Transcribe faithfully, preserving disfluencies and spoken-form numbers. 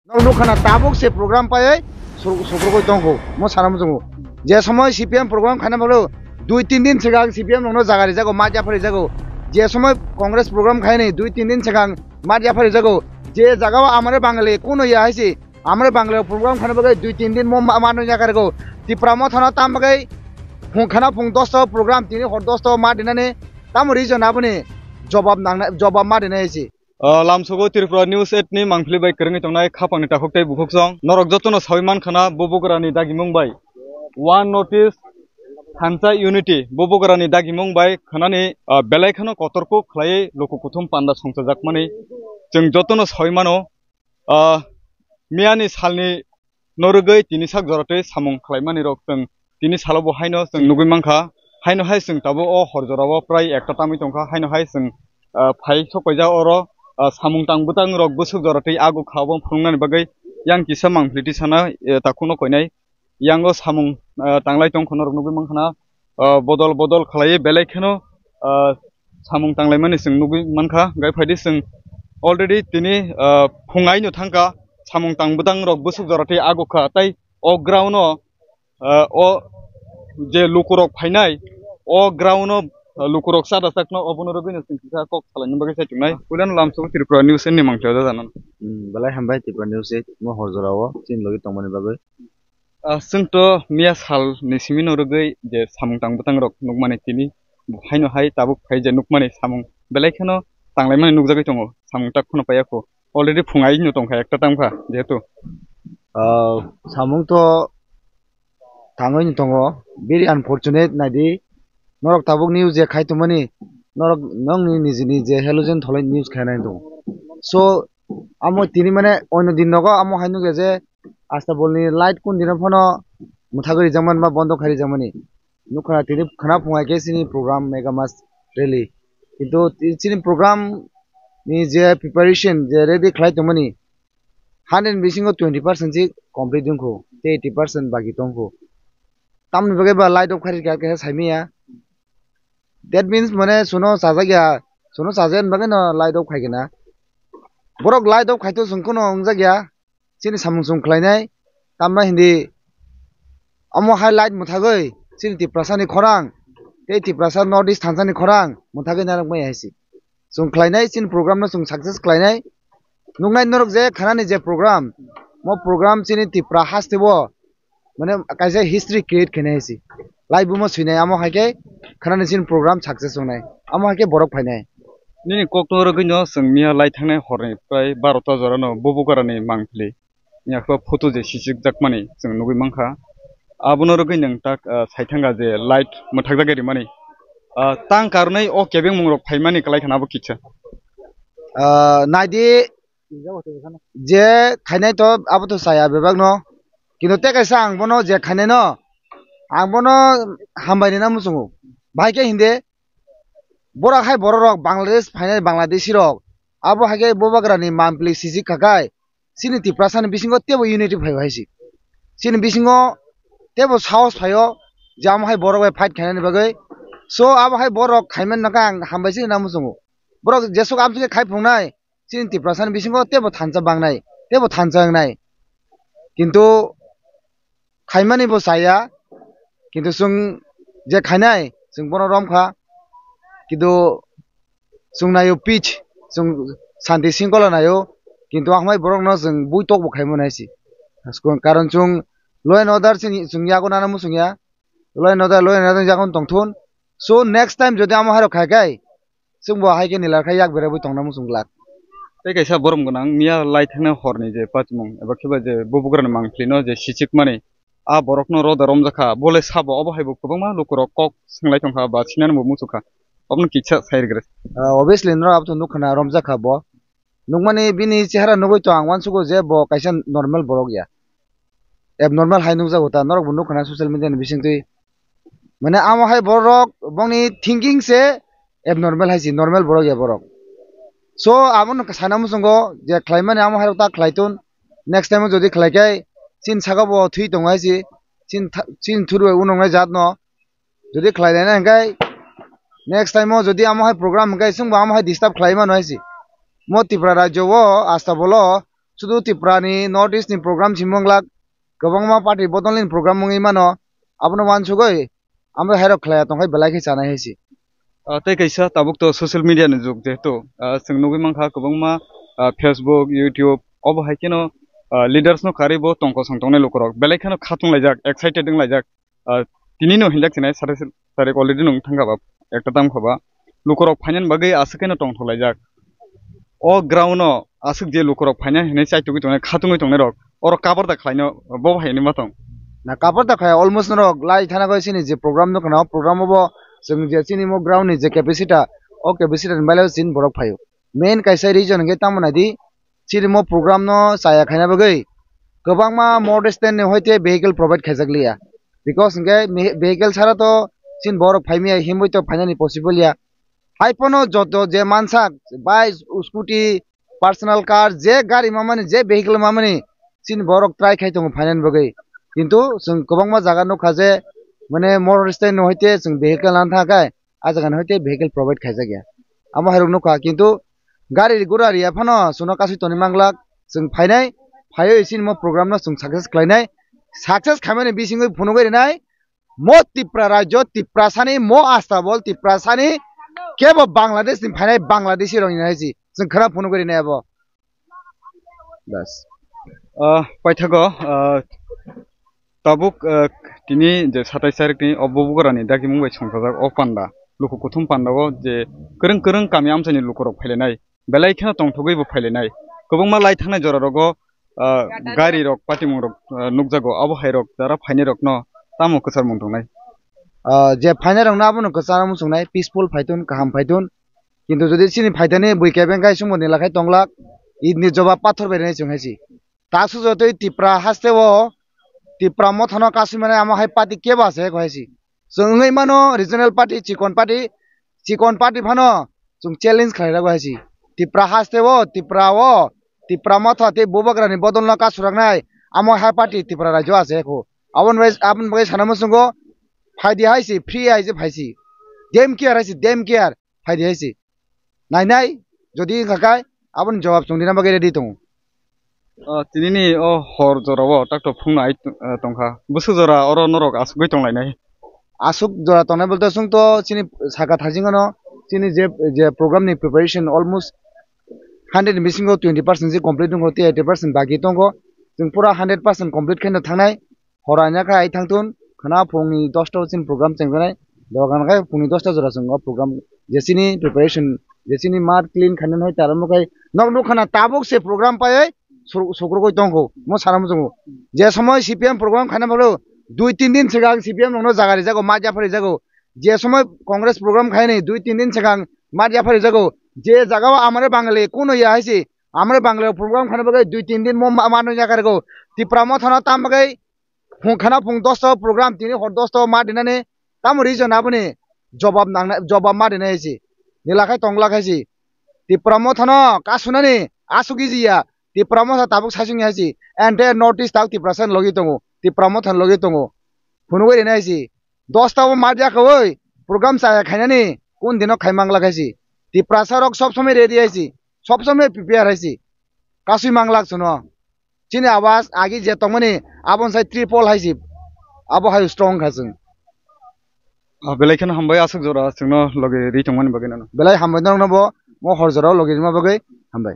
Nok nukha na tabuk se program paiwi su-, sukrugwi tongkho, mo sana muchungo. Je somoi C P M program khaina bagwi dui tin din swkang C P M nokno jaga rijago, mat yaphar rijago. Je somoi Congress program khaini dui tin din swkang mat yaphar rijago. Je jagao amare Bangali kuno ya haisi, amare Bangali program khaina bagwi dui tin din mo ma-, mat no yakargo. Tipra Mothano tam bagwi phung khana phung dosta program tini hor dosta mat dinani tamo reason aboni jobab nangna, jobab mat dinai haisi. Ah, lamsogo Tripura News eight ni mangpili bai kwrwngwi tongnai khapangni takhuk tei bukhuksong. Norok jotono sawi mankha na bubugrani dagimung bai One North East Thansa Unity bubugrani dagimung bai khanani, ah, belai kheno kotorkuk khlaiwi luku kuthum panda songchajakmani chwng jotono sawi mano. Ah, miyani salni norwgwi tini sak joratwi samung khlaimani rok chwng tini salo bo haino chwng nugwi mankha. Haino hai chwng tabuk o hor jorao prai ekta tamwi tongkha. Haino hai chwng, ah, phai sok paijak oro, ah, samung tang bwtang rok bwswk joratwi agukha obo phunuknani bagwi yang kisa mangpili tisana, eh, takhukno koinai. Yango samung, ah, tanglai tongkha norok nugwi mankha na, ah, bodol bodol khlaiwi belai kheno, ah, samung tanglaimani chwng nugwi mankha. Gai phaidi chwng already tini, ah, phungaino thangkha, samung tang bwtang rok bwswk joratwi agukha tei o ground o, ah, o je lukurok phainai o ground o, ah, lukurok chada chakno obono rwgwino chwng kisa kok salaini bagwi sai tongnai. Puilano lamsogo Tripura News ni mangpili o jana. Hmm, belai hambai Tripura News ni mo hor jorao chini logi tongmani bagwi. Ah, chwng to miya sal ni simi no rwgwi je samung tang bwtang rok nukmani tini haino hai tabuk phai je nukmani samung belai kheno tanglaimani nukjagwi tongo, samung tak phano paiya kho, already phungai no tongkha ekta tangkha jehetu. Ah, samung to tangwi no tongo, very unfortunate naidi norok tabuk news je khai tongmani norok nokni nijini je halogen tholai news khainai tongo. So amo tini mane oino din nogo amo hai nukya je Astabol ni light kun dino phano mwthagwi rijakmani ba bondo khai rijakmani. Nukha tini khana phungai khe chini program Mega Mass Rally. Kintu ti-, chini program ni je preparation je ready khlai tongmani hundred bisingo twenty percent si complete wngkho, tei eighty percent baki tongkho. Tamni bagwi ba light off khai rikha khe saimanya. That means mane suno chajakya, suno chajakya bagwi no light off khai khe na. Borok light off khai to chwng kheno wngjak ya. Chini samung chwng khlainai, tamna hindi omo hai light mwthagwi chini Tiprasani khorang tei Tiprasa North East thansani khorang mwthagwi narwkmaya hai se. Chwng khlainai chini program no chwng success khlainai. Nuknai norok je khanani je program, mo program chini Tipra hasteo mane kaisa history create khainai hai se. Lai bumo swinai amo hai khe khanani chini program success wngnai. Amo hai khe borok phainai. Nini kokto rwgwino chwng miya lai thangnai horni prai barota jorano bubugrani mangpili yakho photo je sichikjakmani chwng nugwi mankha. Abono rwgwi nwng tak, ah, saithanga je light mwthakjagwi rimani. Ah, tang karwnai o kebengmungrok phaimani kwlai khana abo kisa. Ah, naidi je khainai to abo to chaya bebak no. Kintu tei kaisa ang bono je khainai no, ang bono hambai rina muchungo. Bahai khe hinde, borok hai borok rok Bangladesh phainai Bangladeshi rok, abo hai khe bubagrani mangpili sijik khakai, chini Tiprasani bisingo tebo unity phai hai se. Chini bisingo tebo sahos phaio je amo hai borok bai fight khainani bagwi. So abo hai borok khaiman nokha ang hambai se rina muchungo. Borok jesuk amsukhe khai phunuknai, chini Tiprasani bisingo tebo thansa bangnai, tebo thansa wngnai. Kintu khaimani bo chaya, kintu chwng je khainai, chwng bono romkha. Kintu chwng naio peace, chwng santi singkola naio, kintu ahmai borokno chwng bui tokbo khaimani hai se. Karon chwng law and order chini chwng yago nana muchungya, law and order, law and order yago tongthun. So next time jodi amo hairok khaikai, chwngbo hai khe nilai khe yak beraiwi tongna muchung glak. Tei kaisa borom gwnang miya lai thangnai horni je pachimung eba khe ba je bubugrani mangpili no je sichikmani, a borokno roda romjakha, bole sabo obo hai bo kwbangma lukurok kok swnglai tongkha ba sinani bo muchukha, obono kisa sai rwgre. Ah, obviously norok abo to nukha na romjakha bo. Nukmani bini chehara nugwi to ang uansugo je bo kaisa normal borok ya. Abnormal hai nukjago ta, norok bo nukha na social media ni bisingtwi. Mane amo hai borok bongni thinking se abnormal hai se, normal borok ya borok. So abono sana muchungo je khlaimani amo hai rok ta khlai tun, next time o jodi khlai khe chini saka bo thwi tongo hai se, chini tha-, chini thurbai unongnai jat no. Jodi khlai laina hwnkhe next time o jodi amo hai program hwnkhe chwngbo amo hai disturb khlai mano hai se. Mo Tripura rajyo o Astabol o sudu Tripura ni North East ni program simi wng glak, kwbangma party bodol ni program wngwi mano, abono wansugwi amo hairok khlaiya tongkhai belai khe chanai hai se. Ah, tei kaisa tabuk to social media ni jug jehetu, ah, chwng nugwi mankha kwbangma, ah, Facebook, YouTube obo hai kheno, ah, leaders no karwi bo tongkosong tongnai lukurok belai kheno khatung laijak, excited wng laijak. Ah, tini no hinjak sinai sari sari already nung thangkha ba ekta tam khaba lukurok phainani bagwi aswk kheno tongthok laijak. O ground no aswk je lukurok phaina hinwi chaitugwi tongnai, khatungwi tongnai rok, oro cover da khlaino bo hai hinwi ma tong. Na cover da khlai almost norok lai thana goi sini je program no khna, o program bo chwng je chini mo ground ni je capacity, o capacity ni bailo chini borok phaio. Main kaisa reason hwnkhe tamo nai di, chini mo program no chaya khaina bagwi kwbangma motor stand ni hoite vehicle provide khaijak liya. Because hwnkhe me-, vehicle sara to chini borok phaimaya himwi to phainani possible ya. Hai phano joto je mansak, bike, scooty, personal car, je gari mamani, je vehicle mamani, chini borok try khai tongo phainani bagwi. Kintu chwng kwbangma jaga nukha je, mane, motor stand no hoite chwng vehicle nang thangkhe, a jaga no hoite vehicle provide khaijak ya. Amo hairok nukha, kintu gari gura riya phano chwngno kasui toni manglak, chwng phainai, phaiwi chini mo program no chwng success khlainai, success khaimani bisingwi phunugwi rinai, mo Tipra rajyo, Tiprasani, mo Astabol, Tiprasani, kebo Bangladesh ni phainai Bangladeshi rok ni hai si. Chwng khwna phunugwi rinai abo. Das. Ah, paithago, ah, tabuk, ah, tini je satais tarikni o bubugrani dagimung bai songchajak o panda, luku kuthum panda o je kwrwng kwrwng kami amchaini lukurok phailainai. Belai kheno tongthogwi bo phailainai. Kwbangma lai thangnai jora rogo, ah, gari rok, patimung rok, ah, nukjago. Abo hai rok jara phainai rokno tamo kwcharmung tongnai? Ah, je phainai rokno abono kwcharmung tongnai, peaceful phaitun, kaham phaitun. Kintu jodi chini phaitani bui kebeng kai chwngbo nila khai tonglak, idni jobab pathor bai rinai chwng hai si. Ta sujo tei Tipra haste o Tipra mothano kasui mane amo hai party kebo ase ko hai si. Chwng wngwi mano regional party, chikon party, chikon party phano chwng challenge khlai rago hai si. Tipra haste o, Tipra o, Tipra motha tei bubagrani bodolno kasuraknai amo hai party Tipra rajyo ase ko. Aboni bai, aboni bagwi sana muchungo phaidi hai si, free hai se phai si. Dem care hai si, dem care. Phaidi hai si. Nai nai, jodi wngkha khe, aboni jawab chwng rina bagwi ready tongo. Ah, tinini o hor jorao takto phungno ai t-, ah, tongkha. Bwswk jora oro norok asugwi tonglainai? Aswk jora tongnai bolte chwng to chini saka thajingo no, chini je, je program ni preparation almost hundred ni bisingo twenty percent se complete wngkho, tei eighty percent baki tongkho. Chwng pura hundred percent complete khaino thangnai. Hor aina khe ai thangthun, khwna phungni dosta o chini program chengjaknai. Dogan khe phungni dosta jora chwng o program je chini preparation, je chini mat clean khainani hai taramo khe nok nuk khana tabuk se program paiwi sur-, sukrugwi tongkho, mo sana muchungo. Je somoi C P M program khaina bagwi dui tin din swkang C P M rokno jaga rijago, mat yapha rijago. Je somoi Congress program khainani dui tin din swkang mat yapha rijago. Je jaga o amare Bangali kuno ya hai se, amare Bangali program khaina bagwi dui tin din mo ma-, mat no yapha rijago. Tipra mothano tam bagwi phung khana phung dosta o program, tini hor dosta o ma dinani, tamo reason aboni jobab nangnai, jobab ma dinai hai si. Nila khai tongla khai si. Tipra mothano kasunani asuk easy ya. Tipra motha tabuk saichung ya hai si. Entire North East tabuk Tiprasa ni logi tongo. Tipra motha ni logi tongo. Phunugwi rinai hai si. Dosta o ma diya khawi program chaya khainani kun dino khai mangla khai si. Tiprasa rok sob somoi ready hai si. Sob somoi prepare hai si. Kasui manglak chwngno. Chini awaz agi je tongmani aboni sai triple hai si, abo hai strong kha chwng. Ah, belai kheno hambai aswk jora chwngno logi ri tongmani bagwi nano. Belai hambai norokno bo mo hor jorao logi rima bagwi hambai.